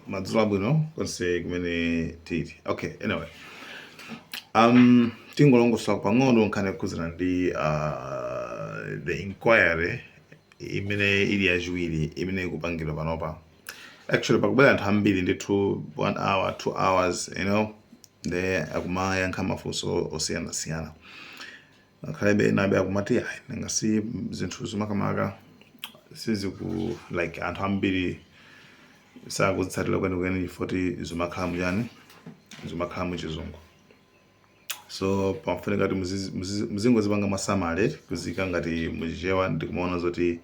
Madzulo abwino konse kumene tili. Okay, anyway, tingolongosola pang'ono nkhani yokhuzana ndi the inquiry imene ili yachiwiri imene ikupangidwa panopa. Actually, pakubwera anthu ambiri ndithu, 1 hour, 2 hours, nde akumayankha mafunso osiyanasiyana. Akhalebe enabe akumati ayi, nanga si zinthu zimakamaka siziku like anthu ambiri sakuzitsatira kwenikweni chifukwa zimakhala muchani, zimakhala muchizungu. So pamafunika kuti muzingozipanga masamale kuzika ngati muchichewa ndikumaona zoti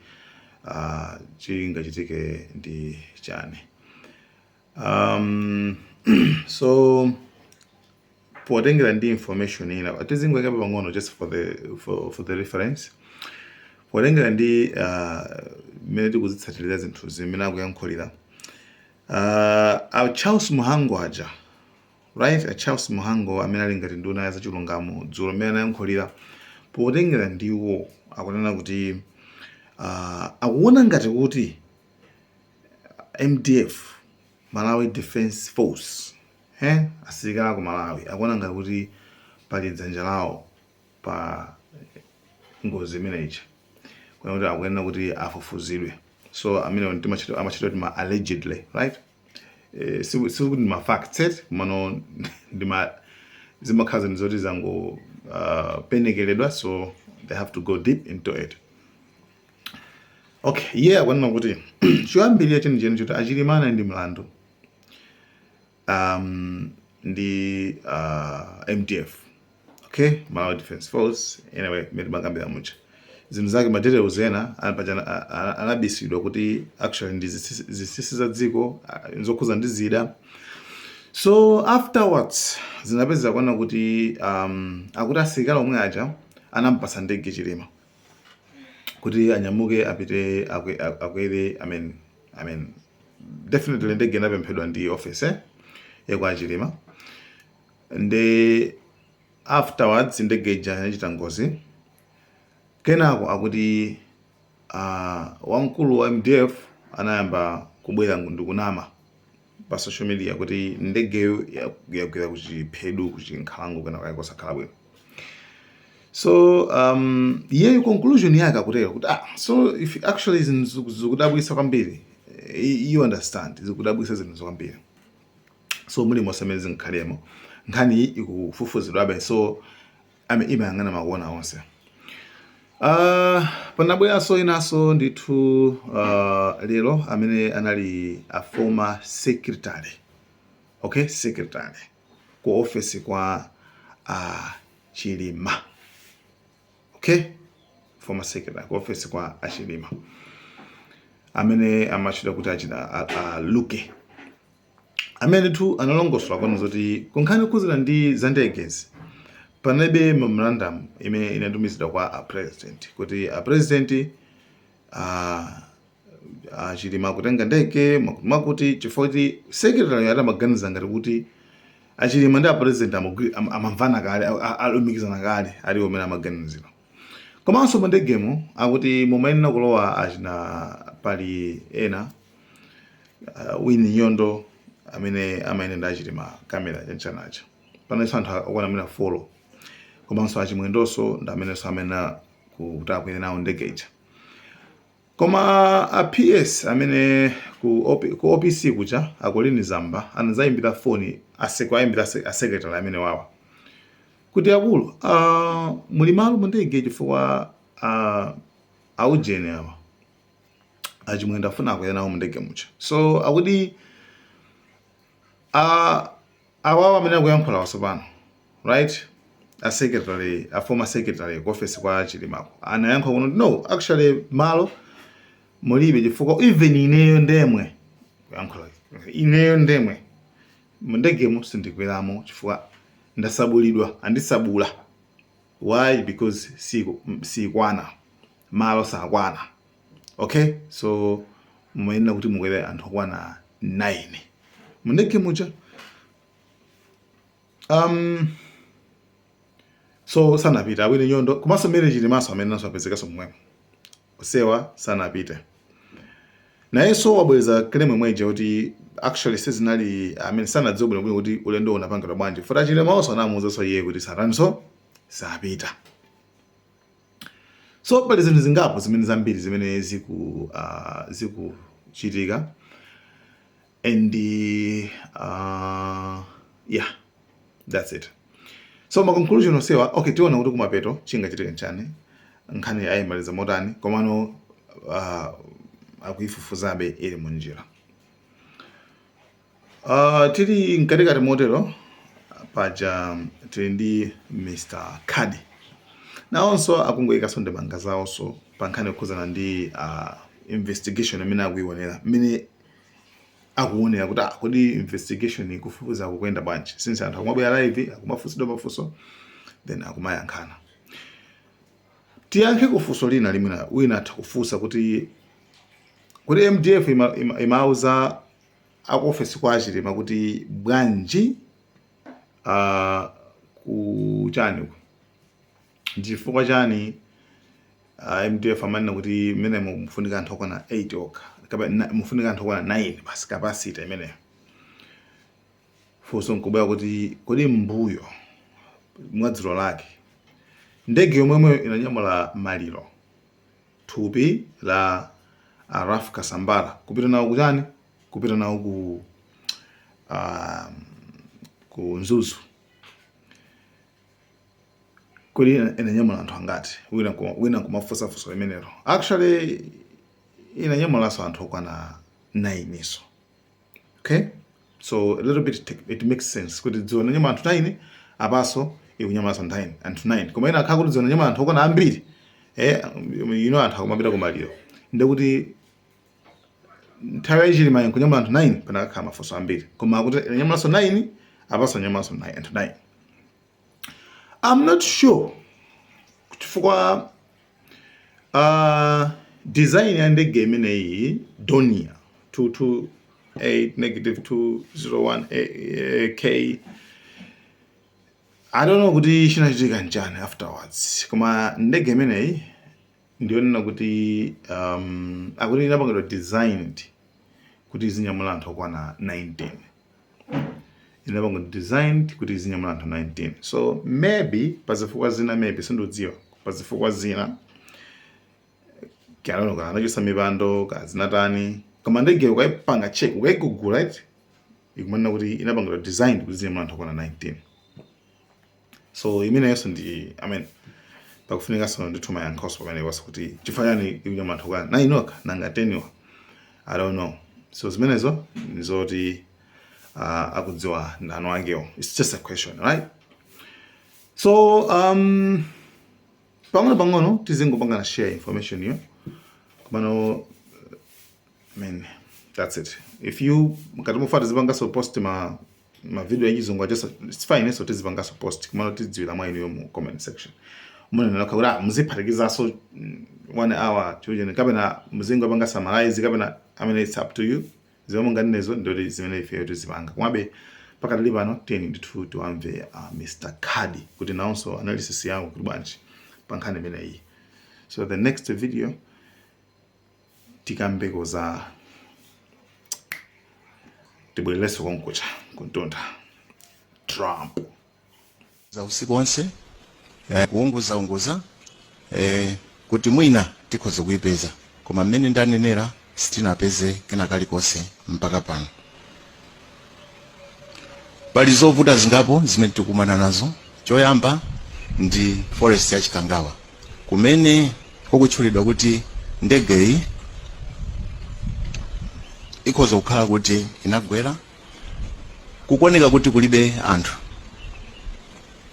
chingachitike ndi chani. So potengera ndi information ina, tizingoyikapo pang'ono just for the reference, potengera ndi mmene tikuzitsatirira zinthu zimene akuyankhulira a Charles Muhango aja, right? A Charles Muhango amene ali ngati nduna ya zachilungamo, dzulo mmene anayankhulira, potengera ndiwo akunena kuti akuona ngati kuti MDF, Malawi Defense Force, asilikali aku Malawi, akuona ngati kuti pali dzanja lawo pa ngozi imeneyi, kuna kuti akuyenera kuti afufuzidwe. So amene amachita kuti ma allegedly, right? Sikuti ndi ma facts set, komano ndi ma zimakhala zinthu zoti zango penekeredwa, so they have to go deep into it. Okay, iye akunena kuti choyambirira chenicheni choti achilimana ndi mlandu ndi MDF, okay, Malawi Defense Force. Anyway, mmene timakambira mucha zinthu zake, ma details ena anabisidwa kuti actually ndi zinsinsi za dziko, zokhuza ndi zida. So afterwards zinapeza kuona kuti akuti asilikali omwe aja anampasa ndege Chilima kuti anyamuke apite akwere. I mean, definitely ndege inapemphedwa ndi office yakwa Chilima. Ndi afterwards ndege ija inachita ngozi. Kenako akuti wamkulu wa MDF anayamba kubwera ndikunama pa social media kuti ndegeyo yagwera kuchiphedu, kuchinkhalango kena kake kosakhala bwino. So iyeyo conclusion yake akutero kuti so if actually zinthu zikudabwisa kwambiri, you understand, zikudabwisa zinthu kwambiri. So muli monse zinkhalemo, nkhani iyi ikufufuzidwabe, so ame imayang'ana makuona onse. Panabweranso inanso ndithu lero amene anali a former secretary, okay, secretary ku office kwa Chilima, okay, former secretary ku office kwa achilima amene amatchedwa kuti achina a Luke, amene ndithu analongosola kwanu zoti kunkhani kukhuzira ndi za ndegezi panalibe memorandum imene inatumizidwa kwa a president kuti a president, achilima kutenga ndege mwakuti, chifukwa kuti secretary atamaganiza ngati kuti achilima ndi a president amamvana kale, alumikizana kale, aliwo amene amaganizira. Komanso mu ndegemo akuti mumayenera kulowa achina pali ena, Wini Nyondo amene amayenda achilima kamera chanchanacha, pananso anthu okwana amene 4, komanso achimwendonso ndi amenenso amene kuti akwere nawo ndege ija. Koma a PS amene ku OPC kucha, akolini Zamba, anazayimbira foni ayimbira a secretary amene wawa kuti, "Akulu, muli malo mu ndege chifukwa aujeni awa achimwendo afuna akwere nawo mu ndege mucha?" So akuti awawa amene akuyankhula watsopano, right, a secretary, a former secretary ku office kwa Chilimako, anayankha kuno, "No, actually malo mulibe chifukwa even ineyo ndemwe kuyankhula, ineyo ndemwe mundegemo sindikweramo chifukwa ndasabulidwa, andisabula." Why? Because sikwana, malo sakwana. Okay, so mumayenera kuti mukwere anthu okwana 9 mundege muja. So sanapite awiri Nyondo komanso mmene Chilimaso amene naso apezekanso momwemo, osewa sanapite. Nayenso wabweza claim yomwe ija kuti actually sizinali, I mean, sanadziwe bwinobwino kuti ulendo unapangidwa bwanji, futi aChilima onso anamuwuzanso iye kuti satanso sapita. So pali zinthu zingapo zimene zambiri zimene zikuchitika and yeah, that's it. So ma conclusion onsewa, okay, tiona kuti kumapeto chingachitike nchani, nkhani ayimaliza motani, komano akuifufuzabe, ili munjira. Tili mkatikati motero paja tili ndi Mr Khadi, nawonso akungoyikanso ndemanga zawonso pa nkhani yokhuzana ndi investigation imene akuionera, mmene akuonera kuti kodi investigation ikufufuza kukuyenda bwanji, since anthu akumabwera live, akumafunsidwa mafunso, then akumayankhana. Tiyankhe kufunso lina limene wina atha kufunsa kuti MDF imauza aku ofesi kwa aChilima kuti bwanji, ku chani, chifukwa chani MDF amanena kuti mmene mufunika anthu okwana 8 okha, mufunika anthu okwana 9 basi, capacity imeneyo. Funso nkubwera kuti kodi mbuyo mwa dzulo lake ndege yomwemwe inanyamula maliro, thupi la Ralph Kasambara, kupita nawo kuchani, kupita nawo ku Mzuzu, kodi inanyamula anthu angati? Wina kumafunsafunsa limenelo. Actually inanyamulanso anthu okwana 9 iso. Okay, so a little bit it makes sense kuti dzulo inanyamula anthu 9, apaso ikunyamulanso 9, anthu 9. Koma ina akhala kuti dzulo inanyamula anthu okwana ambiri, anthu akumapita kumaliro, ndekuti nthawi yaChilima nkunyamula anthu 9, panakakhala mafunso ambiri. Koma akuti inanyamulanso 9, apaso inanyamulanso 9, anthu 9. I'm not sure chifukwa design ya ndege imeneyi, Dornier 228 negative 201 K, I don't know kuti chinachitika nchani afterwards, koma ndege imeneyi ndiyonena kuti akuti inapangidwa designed kuti izinyamula anthu okwana 19. Inapangidwa designed kuti izinyamula anthu 19. So maybe pazifukwa zina, maybe, sindidziwa, pazifukwa zina I don't know, kana anachosa mipando kazinatani, koma ndege ukaipanga check, ukaigugula, right, ikumanena kuti inapangidwa designed kuti izinyamula anthu okwana 19. So imeneyonso ndi, I mean, pakufunikanso ndithu mayankhoso pameneponso kuti chifukwa chani ikunyamula anthu okwana 9 okha, nanga 10 wa? I don't know. So zimenezo ndizoti akudziwa ndani akewo. It's just a question, right? So pang'ono pang'ono tizingopangana share information iyo, komano I mean, that's it. If you ngati mufuna tizipangaso post ma video yachizungu achoso, it's fine, so tizipangaso post, komano tidziwira mwa inuyo mu comment section munenera kuti muziphatikizanso one hour children, kapena muzingopanga summarize, kapena, I mean, it's up to you. Zomwe munganenezo ndoti zimene ifeyo tizipanga. Komabe pakatali pano tiyeni ndithu tiwamve Mr Khadi kuti nawonso analysis yawo kuti bwanji pa nkhani imeneyi. So the next video tikambeko za, tibwererenso konkucha kuntunda Trump. Za usiku wonse kuunguzaunguza kuti mwina tikhoza kuipeza, koma mmene ndanenera sitinapeze kena kalikonse mpaka pano. Pali zovuta zingapo zimene tikumana nazo. Choyamba ndi forest ya Chikangawa, kumene kukutchulidwa kuti ndegeyi ikhoza kukhala kuti inagwera. Kukuoneka kuti kulibe anthu,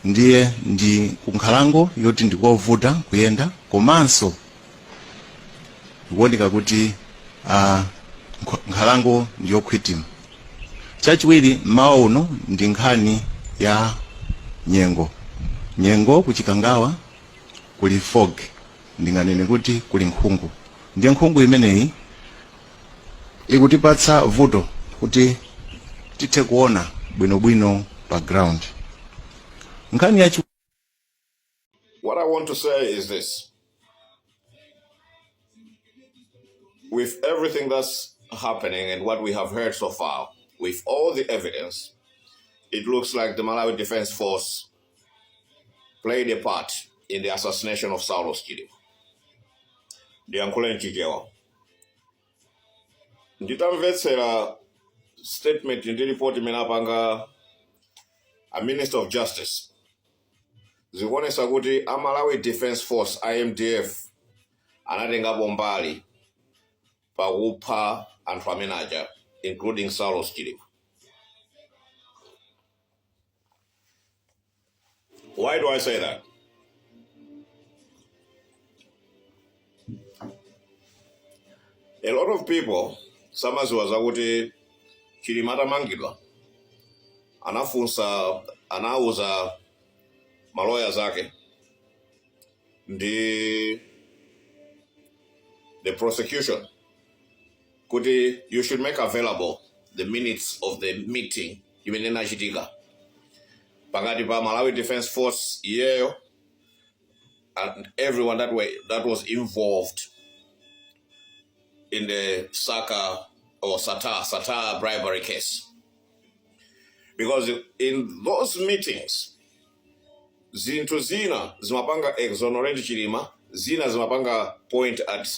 ndiye ndi kunkhalango yoti ndikovuta kuyenda, komanso ikuoneka kuti nkhalango ndiyokhwitima. Chachiwiri mmawa uno ndi nkhani ya nyengo. Nyengo kuChikangawa kuli fog, ndinganene kuti kuli nkhungu, ndiye nkhungu imeneyi ikutipatsa vuto kuti tithe kuona bwinobwino pa ground. Nkhani yachi What I want to say is this. With everything that's happening and what we have heard so far, with all the evidence, it looks like the Malawi Defense Force played a part in the assassination of Saulos Chilima. Ndiyankhule mchichewa. Nditamvetsera statement ndi report imene apanga a Minister of Justice, zikuonesa kuti a Malawi Defense Force, MDF, anatengapo mbali pakupha anthu amene aja, including Saulos Chilima. Why do I say that? A lot of people samaziwa zakuti Chilima atamangidwa anafunsa, anauza maloya zake ndi the prosecution kuti you should make available the minutes of the meeting imene inachitika pakati pa Malawi Defense Force, iyeyo and everyone that was involved in the Saka or Sata bribery case. Because in those meetings, zinthu zina zimapanga exonerate Chilima, zina zimapanga point at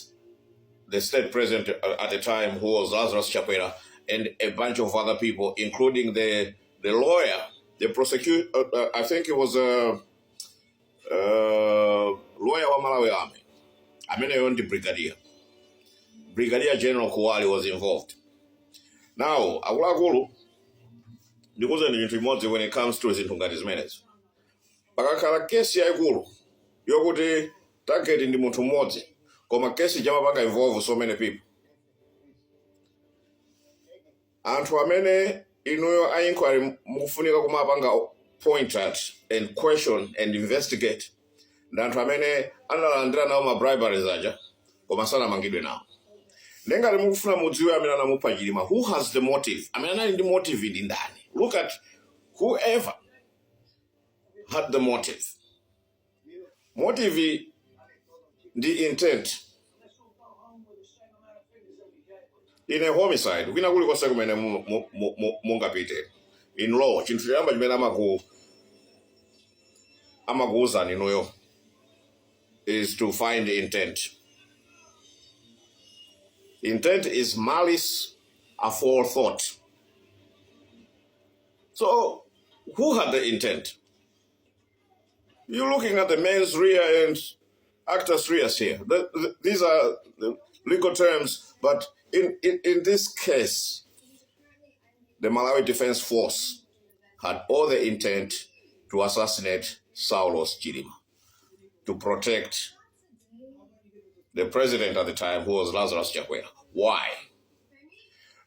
the state president at the time, who was Lazarus Chakwera, and a bunch of other people, including the lawyer, the prosecutor, I think it was a lawyer wa Malawi Army, ameneyo ndi Brigadier General Kuwali was involved. Now, akuluakulu, ndikuuzeni chinthu chimodzi when it comes to zinthu ngati zimenezi. Pakakhala kesi yayikulu yokuti target ndi munthu mmodzi, koma kesi imapanga involve so many people, anthu amene inuyo a inquiry mukufunika kumapanga point at and question and investigate ndi anthu amene analandira nawo ma briberies aja koma sanamangidwe nawo. Ngati mukufuna mudziwe amene anamupha Chilima, who has the motive, amene anali ndi motive ndi ndani, look at whoever had the motive. Motive ndi intent in a homicide, kwina kulikonse kumene mungapite in law, chinthu choyamba chimene amakuwuzani inuyo is to find intent. Intent is malice aforethought. So who had the intent? You're looking at the mens rea and actus reus here. These are the legal terms, but in this case, the Malawi Defense Force had all the intent to assassinate Saulos Chilima to protect the president at the time, who was Lazarus Chakwera. Why?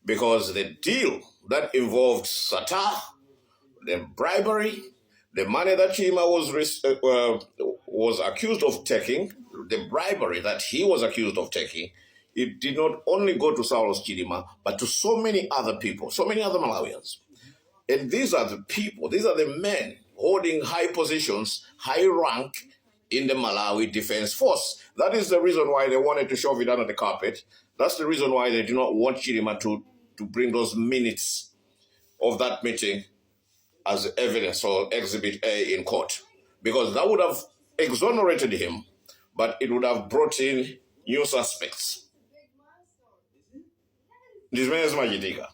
Because the deal that involved Sattar, the bribery, the money that Chilima was accused of taking, the bribery that he was accused of taking, it did not only go to Saulos Chilima, but to so many other people, so many other Malawians. And these are the people, these are the men holding high positions, high rank in the Malawi Defense Force. That is the reason why they wanted to shove it under the carpet. That's the reason why they do not want Chilima to bring those minutes of that meeting as evidence or Exhibit A in court, because that would have exonerated him, but it would have brought in new suspects. Ndi zimene zimachitika.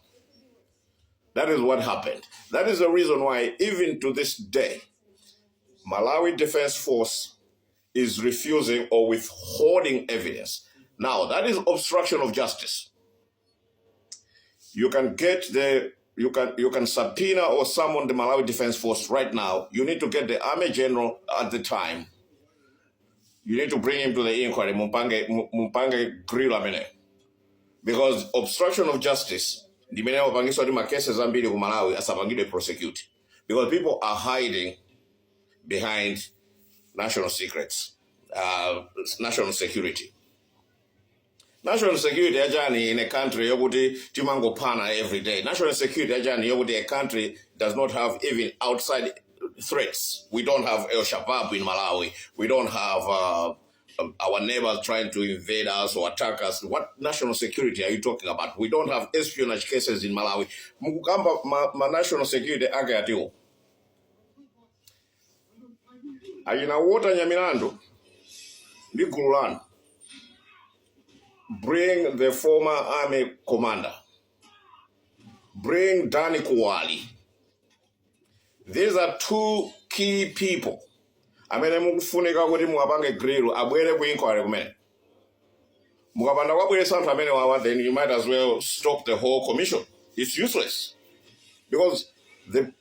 That is what happened. That is the reason why, even to this day, Malawi Defense Force is refusing or withholding evidence. Now, that is obstruction of justice. You can get the, you can subpoena or summon the Malawi Defense Force right now. You need to get the Army General at the time. You need to bring him to the inquiry. Mumpange grill amene. Because obstruction of justice, ndimene amapangisa kuti ma cases ambiri ku Malawi asapangidwe prosecute. Because people are hiding behind national secrets, national security. National security yachani in a country yokuti timangophana every day? National security yachani yokuti a country does not have even outside threats? We don't have El Shabaab in Malawi. We don't have Our neighbors trying to invade us or attack us. What national security are you talking about? We don't have espionage cases in Malawi. Mukukamba ma national security ake atiwo? Achina Walter Nyamilandu ndi gulu lanu, bring the former army commander, bring Danny Kuwali. These are two key people amene mukufunika kuti muwapange grill, abwere ku inquiry kumene. Mukapanda kuwabweretsa anthu amene wawa, then you might as well stop the whole commission. It's useless because the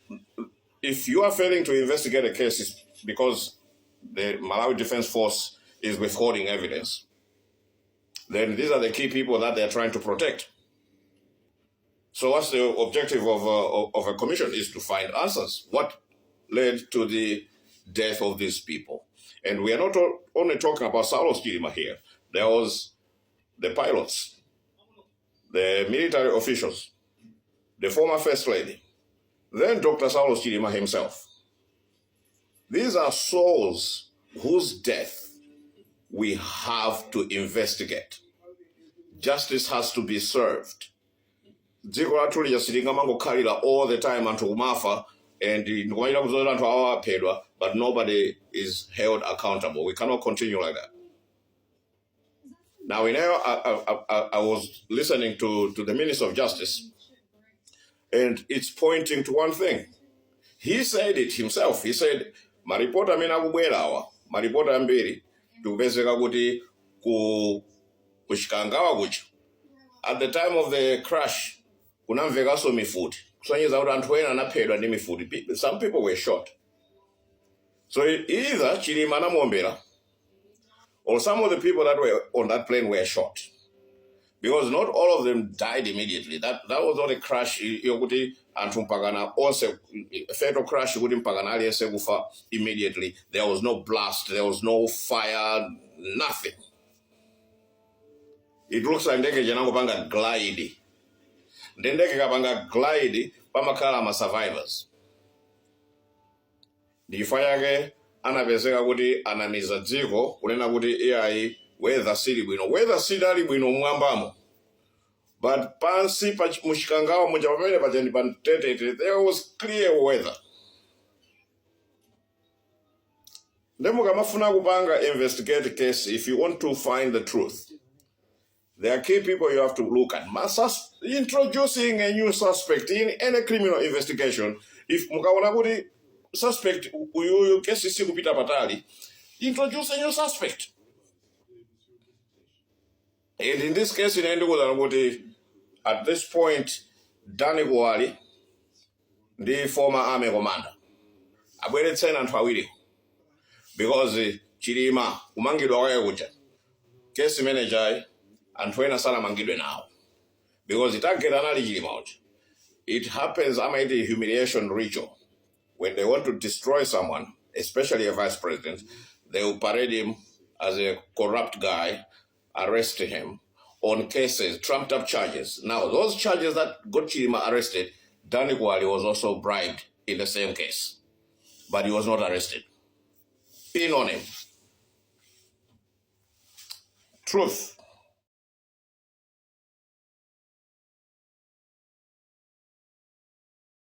if you are failing to investigate a case, it's because the Malawi Defense Force is withholding evidence. Then these are the key people that they're trying to protect. So what's the objective of a commission? Is to find answers. What led to the death of these people? And we are not only talking about Saulos Chilima here. There was the pilots, the military officials, the former first lady, then Dr. Saulos Chilima himself. These are souls whose death we have to investigate. Justice has to be served. Dziko lathu lija silingamangokhalira all the time anthu kumafa and ndikumachita kuzoti anthu awa aphedwa, but nobody is held accountable. We cannot continue like that. Now, I was listening to the Minister of Justice, and it's pointing to one thing. He said it himself. He said, maripoti amene akubwera awa, maripoti ambiri, tikupezeka kuti ku Chikangawa kuja, at the time of the crash, kunamvekanso mifuti, kusonyeza kuti anthu ena anaphedwa ndi mifuti. Some people were shot. So either Chilima anamuombera or some of the people that were on that plane were shot, because not all of them died immediately. That was not a crash yokuti anthu mpakana onse, fatal crash kuti mpakana aliyense kufa immediately. There was no blast, there was no fire, nothing. It looks like ndege inangopanga glide. Ndi ndege ikapanga glide, pamakhala ma survivors. Ndi chifukwa chake anapezeka kuti anamiza dziko kunena kuti iyayi, weather sili bwino. Weather sidali bwino mmwambamo, but pansi pa muChikangawa muja, pamene paja ndi pa mtetete, there was clear weather. Nde mukamafuna kupanga investigate case, if you want to find the truth, there are key people you have to look at. Introducing a new suspect in any criminal investigation, if mukaona kuti suspect uyuyu kesi sikupita patali, introduce a new suspect. And in this case, ine ndikuwuzani kuti at this point, Danny Kuwali ndi former army commander, abweretseni anthu awiri, because Chilima kumangidwa kwake kuja, case manager, anthu ena sanamangidwe nawo because target anali Chilima uja. It happens, amaiti humiliation ritual. When they want to destroy someone, especially a vice president, they will parade him as a corrupt guy, arrest him on cases, trumped up charges. Now, those charges that got Chilima arrested, Danny Kuwali was also bribed in the same case, but he was not arrested. Pin on him. Truth.